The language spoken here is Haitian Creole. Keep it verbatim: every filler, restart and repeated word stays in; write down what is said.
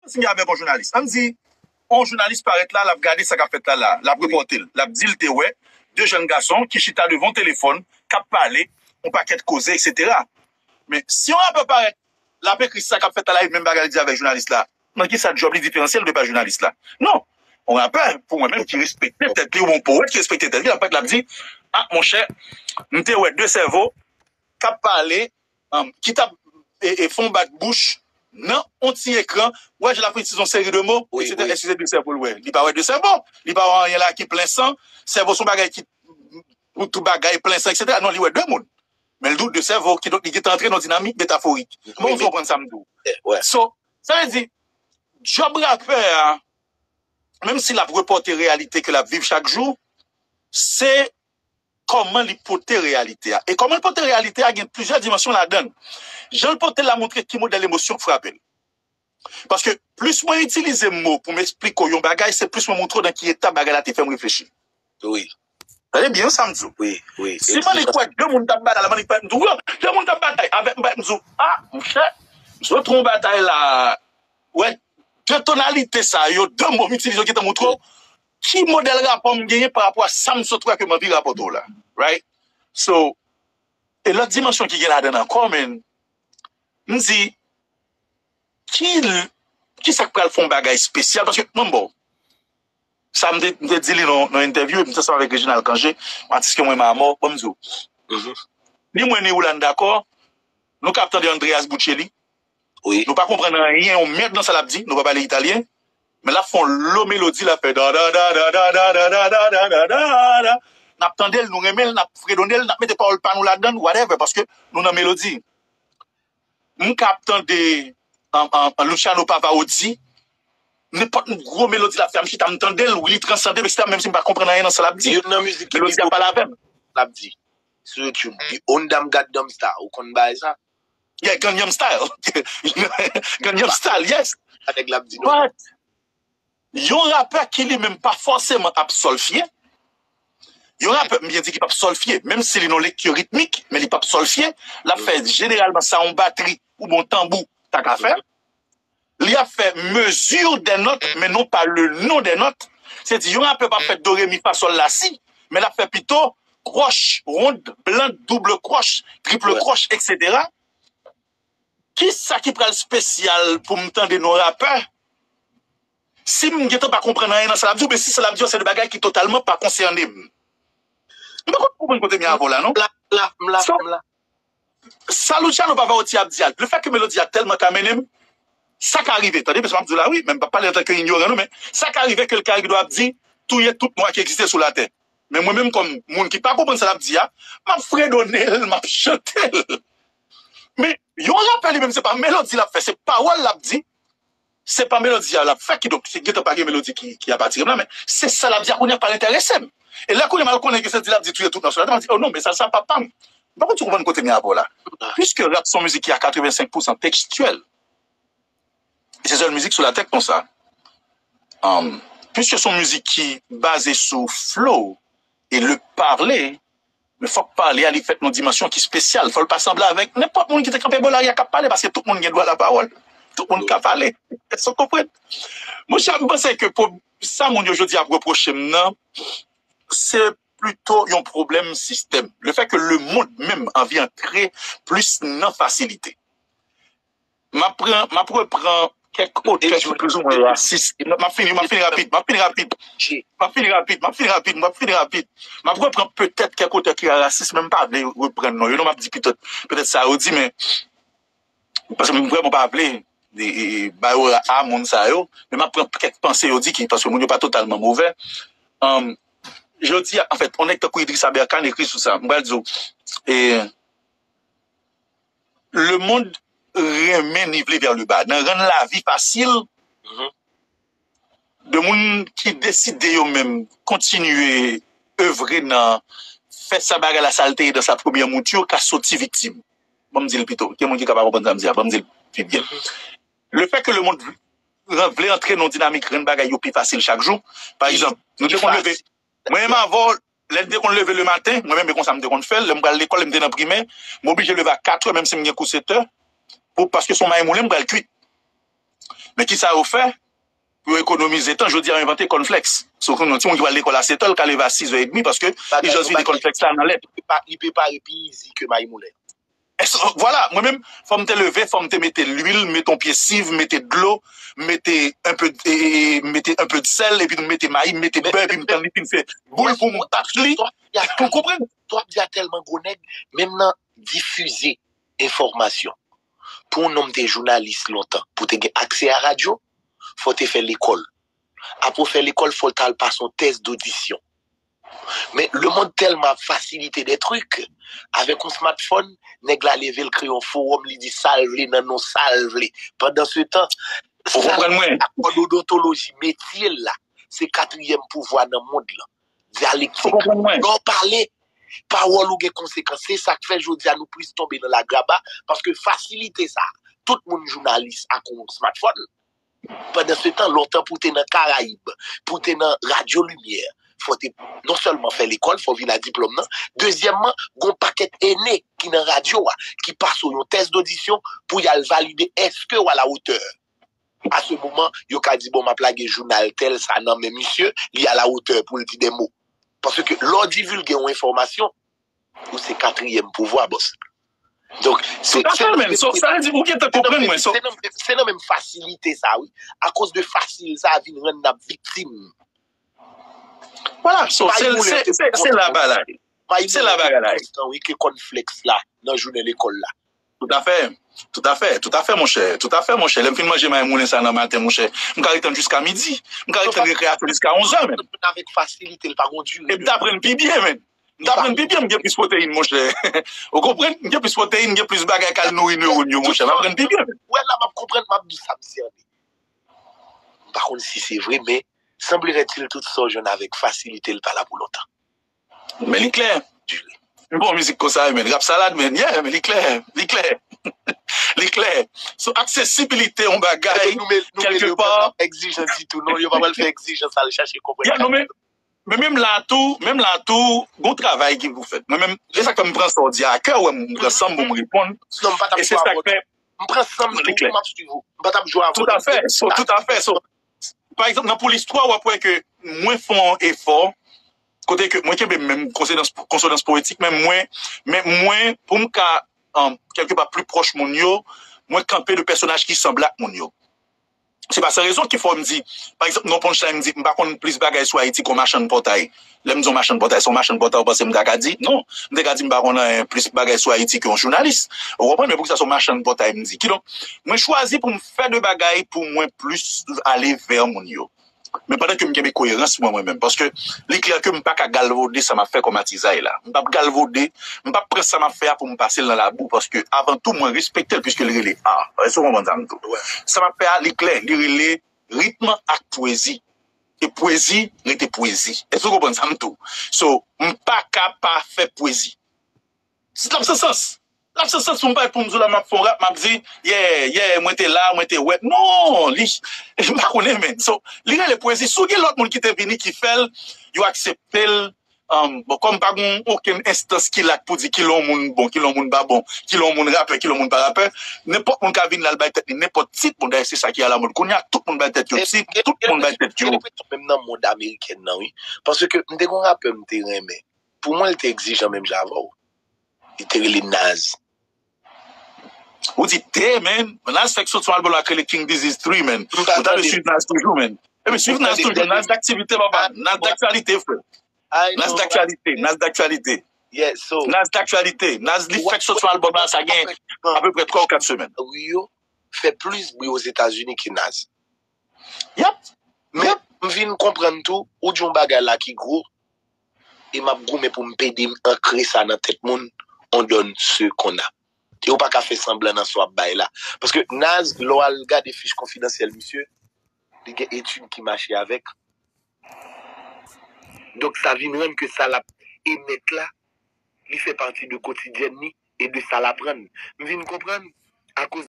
kontinye avèk yon jounalis. Ann di, yon jounalis parèt la, l ap gade sa k ap fèt la, la, l ap repòte l, l ap di l te wè de jèn gason ki chita devan yon telefòn, k ap pale, yon pakèt koze, etsetera. Men si yon rapè parèt, l ap ekri sa k ap fèt la, la, e menm bagay li di avèk jounalis la, nan ki sa djòb li diferansye l de pa jounalis la? Non. Yon rapè, pou mwen menm, ki respekte tèt li, ou yon powèt ki respekte tèt li, l ap parèt, l ap di, a, monchè, m te wè de sèvo k ap pale, um, ki t ap e, e, fè yon bat bouch nan yon ti ekran, wè, jan l ap itilize yon seri de mo, etsetera. Eskize, de sèvo l wè. Li pa wè de sèvo. Li pa wè anyen la ki plen san. Sèvo se yon bagay ki, pou tout bagay plen san, etsetera. Non, li wè de moun. Men l di w de sèvo, kidonk li gentan antre nan dinamik metaforik. Mwen, ou konprann sa m di w. So, sa vle di, djòb rapè a, menm si l ap repòte reyalite ke l ap viv chak jou, se kòman li pote reyalite a. E kòman l pote reyalite a, gen plizyè dimansyon ladan l. Jan l pote l la montre ki modèl emosyon k frape l. Paske plis mwen itilize mo pou m eksplike w yon bagay, se plis mwen montre w nan ki eta bagay la te fè m reflechi. Wi. Tande byen sa m di w. Wi, wi. Si Manik wè de moun t ap batay la, Manik pa m di w, de moun t ap batay avèk m, pa m di w, a, monchè, m sot yon batay la, wè, de tonalite sa yo, de mo m itilize yo ki te montre w ki modèl rapò m genyen pa rapò a sa m sot wè ke m anvi rapòte w la. Right? So, e lòt dimansyon ki gen ladan l ankò, men, m di, ki, ki sa k pral fè yon bagay espesyal? Paske, mwen, bon, sa m te, m te di li nan, nan entèvyou, m te ansanm avèk Reginald Cangé, yon atis ke mwen renmen amò, bon, m di w. Ni mwen ni ou la n dakò, nou ka ap tande Andreas Bocelli, wi, nou pa konprann anyen, yon mèd nan sa l ap di, nou pa pale italyen, men l ap fè yon lo melodi, l ap fè da da da da da da da da da da da da da. N ap tande l, nou renmen l, n ap fredone l, n ap mete pawòl pa nou ladan l, whatever, paske nou nan melodi. M ka ap tande, an, an, an Luciano Pavarotti, nenpòt gwo melodi l ap fè, m chita, m tande l, wi, li transande, etsetera, menm si m pa konprann anyen nan sa l ap di. Youn nan mizik ki pi melodi a pale avè m. L ap di sou YouTube, Yon dam gat damsta, ou konn bagay sa? Yeah, Gangnam Style. Gangnam Style, yes. Sa nèg la ap di non. But, yon rapè ki li menm pa fòseman ap sòlfye, yon rapè, m byen di ki p ap sòlfye, menm si li nan lekti ritmik, men li p ap sòlfye, l ap fè jeneralman sa yon batri oubyen yon tanbou ta ka fè. Li ap fè mesure des notes, mais non pas le nom des notes. Se di, yon rapè p ap fè do, re, mi, fa, sòl, la, si, men l ap fè pito kròch, wonn, blann, double kròch, triple kròch, etsetera. Ki sa ki pral espesyal pou m tande nan rapè? Si m gentan pa konprann anyen nan sa l ap di, oubyen si sa l ap di yo se de bagay ki totalman pa konsène m. M pa konn konprann kote m ye avè w la, non. M la, m la, m la, So, m la. Sa Luciano Pavarotti ap di a, le fè ke melodi a tèlman ka mennen m, sa ka rive, tande, paske m ap di w la, wi, men m p ap pale antanke inyoran, non, men sa ka rive ke l ka rive ap di, touye tout nwa ki egziste sou latè. Men mwen menm, kòm moun ki pa konprann sa l ap di a, m ap fredone l, m ap chante l. Men, yon rapè li menm, se pa melodi l ap fè, se pawòl l ap di, se pa melodi a l ap fè, kidonk, se gentan pa gen melodi ki, ki ap atire m la, men se sa l ap di a kounye a k pral enterese m. E lè kounye a m al konnen ke se di l ap di touye tout nwa sou latè, m ap di, oh non, men sa, sa pa pa m. M pa konn si w konprann kote m ye avè w la. Piske rap se yon mizik ki a katrevensenk pousan tekstyèl, e se sèl mizik sou latè k konsa. Um, piske se yon mizik ki baze sou flow e le parler, men fòk pale a li fèt nan dimansyon ki espesyal. Fò l pa sanble avèk nenpòt moun ki te kanpe bò lari a k ap pale, paske tout moun gen dwa lapawòl. Tout moun ka pale. Èske w konprann? Monchè, m panse ke pou sa moun yo jodi ap repwoche m nan, se plito yon pwoblèm sistèm. Le fè ke lemonn menm anvi antre plis nan fasilite. M ap pran, m ap repran kèk otè ki plizoumwen rasis. M ap fini, m ap fini rapid, m ap fini rapid. M ap fini rapid, m ap fini rapid, m ap fini rapid. M ap repran petèt kèk otè ki rasis, men m pa vle reprann non yo. Non, m ap di petèt, petèt sa yo di, men paske m vrèman pa vle e, e, e, bay ora a moun sa yo, men m ap pran kèk panse yo di ki, paske moun yo pa totalman movè. Um, jodi a, anfèt, yon nèg tankou Idriss Aberkan ekri sou sa. M pral di w, e, lemonn renmen nivle vè le ba. Nan rann lavi fasil, de moun ki deside yo menm kontinye evre nan fè sa bagay la sa l te ye dan sa premye mout yo ka soti viktim. Ban m di l pito. Gen moun ki ka pa konprann sa m di a. Ban m di l pi byen. Le fè ke lemonn vle antre nan yon dinamik rann bagay yo pi fasil chak jou. Pa egzanp, nou te konn leve. Mwen menm avè w, lè n te konn leve lematen, mwen menm e konsa m te konn fè l, lè m pral lekòl, lè m te nan primè, m oblije leve a katrè, menm si m gen kou setè, pou, paske se yon mayi moulen m pral kuit. Men kisa yo fè pou yo ekonomize tan? Jodi a, yo envante cornflakes. So, kounye a, yon timoun ki pral lekòl a sèt è, l ka leve a sis è edmi paske li just vide cornflakes la nan lèt. Li prepare pi izi ke mayi moulen. Vwala, mwen menm, fò m te leve, fò m te mete lwil, mete yon pye siv, mete dlo, mete enpe, mete enpe de sèl, epi m mete mayi, m mete bè, epi m tann li fin fè bouy pou m bat li. Ou konprann? Twòp di a tèlman gwo nèg, menm nan difize enfòmasyon. Pou yon nonm te jounalis lontan, pou te gen aksè a radyo, fò te fè lekòl. Apre w fè lekòl, fò w t al pase yon tès dodisyon. Men lemonn tèlman ap fasilite de trik. Avèk yon smartphone, nèg la leve l kreye yon fowòm, li di sa l vle nan non sa l vle. Pandansetan, sa l vle ak kòd odontoloji metye l la, se katriyèm pouvwa nan mond lan. Dyalektik. Lè w pale, pawòl ou gen konsekans. Se sa k fè jodi a nou plis tonbe nan lagraba, paske fasilite sa, tout moun jounalis ak yon smartphone. Pandansetan, lontan pou w te nan Karayib, pou w te nan Radyo Limyè, fò w te non sèlman fè lekòl, fò w vin a diplòm nan. Dezyèmman, gon pakèt ene ki nan radyo a, ki pase w yon tès dodisyon pou y al valide èske w a la wotè. A se moman, yo ka di, bon, m ap lage jounal tèl sa nan men misye, li a la wotè pou l di de mo. Paske lè w divilge yon enfòmasyon, ou se katriyèm pouvwa, bòs. Donk, se Toutafè, men. So, sa vle di, ou gentan konprann mwen. So, se nan menm fasilite sa, wi. Akoz de fasil sa vin rann n ap viktim. Vwala, so, se la bagay la ye. Se la bagay la ye. Wi, ke cornflakes la, nan jounen lekòl la. Toutafè. Toutafè, toutafè, monchè. Toutafè, monchè. Lè m fin manje mayi moulen sa nan maten, monchè, m ka ret tann jiska midi. M ka ret tann rekreyasyon jiska onz è menm. Avèk fasilite, l pa gon dire. E m t aprann pi byen, menm. M t aprann pi byen, m gen plis pwoteyin, monchè. Ou konprann? M gen plis pwoteyin, m gen plis bagay k al nouri newòn yo, monchè. M aprann pi byen, menm. Ou wè la, m ap konprann, m ap di sa m sène. M pa konn si se vre, men sanblerait-il tout sa w jwenn avèk fasilite, l pa la pou lontan. Men li klè. Bon mizik konsa, men. Rap salad, men. Yeah, men li klè. Li klè. Li klè. So, aksesibilite yon bagay, kèlkepa. Egzijan ditou, non? Yo pa pral fè egzijans al chache konprann. Yeah, non, men, men menm la tou, menm la tou, gon travay ki pou fèt. Mwen menm, se sa k fè m pran sa w di a kè, wè, m pran san m pou m reponn. E se sa k fè. M pran san m tou, m ap swiv ou. M pa t ap jwe avè w. Toutafè. So, toutafè. So, pa egzanp, nan Pou Listwa, w ap wè ke mwen fè yon efò, kote ke mwen kenbe menm konsonans, konsonans powetik, men mwen, men mwen, pou m ka, um, kèlkepa pli pwòch moun yo, mwen kanpe de pèsonaj ki sanble ak moun yo. Se pa san rezon ki fè m di, pa egzanp, nan punchline, m di, m pa konn plis bagay sou Ayiti ke yon machann pòtay. Lè m di yon machann pòtay, se yon machann pòtay ou panse m ta ka di? Non. M te ka di m pa konn anyen plis bagay sou Ayiti ke yon jounalis. Ou konprann? Men poukisa se yon machann pòtay m di? Kidonk, mwen chwazi pou m fè de bagay pou mwen plis ale vè moun yo. Men pandan ke m kenbe koyerans mwen, mwen menm. Paske li klè ke m pa ka galvode sa m ap fè kòm atizay la. M p ap galvode, m p ap pran sa m ap fè a pou m pase l nan labou. Paske avan tou, mwen respekte l piske li rele a. Èske w konprann sa m di w? Sa m ap fè a, li klè, li rele ritm ak pwezi. E pwezi rete pwezi. Èske w konprann sa m di w? So, m pa ka pa fè pwezi. L ap san sans. L ap san sans pou m parèt pou m di w la m ap fè yon rap, m ap di, yeah, yeah, mwen te la, mwen te wè. Non, li, m pa konnen, men. So, li rele pwezi. Si w gen lòt moun ki te vini, ki fè l, yo aksepte l. Um, bon, kòm pa gen okenn enstans ki la pou di kilè yon moun bon, kilè yon moun pa bon, kilè yon moun rapè, kilè yon moun pa rapè, nenpòt moun ka vin la, l bay tèt li nenpòt tit. Bon, dayè, se sa ki alamòd kounye a, tout moun bay tèt yo tit, tout moun bay tèt yo. Gen enpresyon menm nan mond amerikèn nan, wi. Paske m te gen yon rapè m te renmen. Pou mwen, l te egzijan menm jan avè w. Li te rele Naz. Ou di te, man. Naz fèk sot yon album la k rele King Disease three, man. Ou ta dwe swiv Naz toujou, man. Ebyen, swiv Naz toujou. Naz daktivite, papa. Naz daktyalite, frè. Naz daktyalite. Naz daktyalite. Naz daktyalite. Naz li fèk sot yon album la, sa gen apeprè twa ou kat semèn. Rio fè plis bri Ozetazini ke Naz. Yep. Men m vin konprann tou, ou di yon bagay la ki gwo, e m ap goumen pou m pede m ankre sa nan tèt moun, on donne ce qu'on a. E ou pa ka fè sanblan nan sa w ap bay la. Paske Naz, lè w al gade fich konfidansyèl misye, li gen etid ki mache avèk. Donk sa vin rann ke sa l ap emèt la, li fè pati de kotidyèn li e de sa l aprann. M vin konprann, akoz